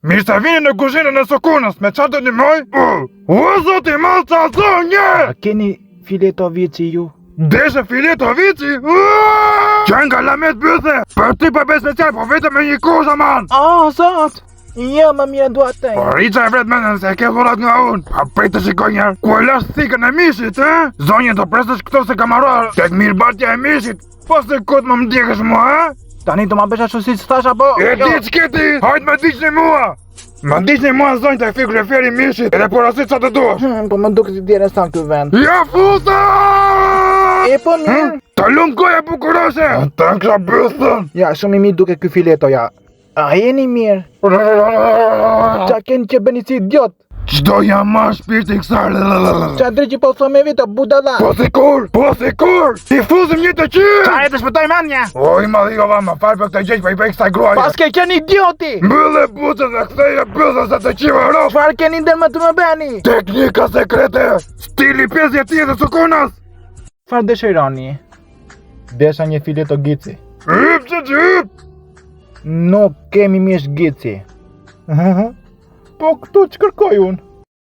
Mirë se vini në kuzhinën e Sukunës, me çfarë do të ndihmoj? U, o zoti madh ça zonje! A keni fileto vici ju? Deshe fileto vici? Që nga lamet bythe! Për ty po bëj special, po vetëm me një kusht aman! Oh, zot! Jo, më mirë dua të. Po Rica e vret mendjen se e ke dhurat nga unë. Pa prit të shikoj njëherë. Ku e lash thikën e mishit, e? Zonjë, do presësh këto se kam harruar tek mirëmbajtja e mishit. Po se kot më ndjekësh mua, e? Tani do ma bësh ashtu siç thash apo? E Jo. di ç'ke ti? Hajt më ndiqni mua! Më ndiqni mua zonjë tek frigoriferi i mishit edhe porosit sa të duash. Hmm, po më duket interesant ky vend. Ja futa! E po mirë. Të lumë goja bukuroshe! Të kisha bythën! Ja, shumë i mirë duket ky fileto ja. A jeni mirë? Qa keni që bëni si idiot? Çdo ja ma shpirti kësaj Qa dreqi po thë me vito, budalla? Po sikur, po sikur, ti fuzim një të qyrë! Qa e të shpëtoj mendja? O i madhikova, më fal për këtë gjë që po i bëj kësaj gruaje. Pas ke qenë idioti! Mbylle buzën dhe ktheje bythën se të qiva rof. Çfarë keni ndër më të më bëni? Teknika sekrete, stili 50 dhe Sukunës. Çfarë dëshironi? Desha një fileto gici. Hyp që që hyp! Nuk kemi mish gici. Po këtu që kërkoj unë?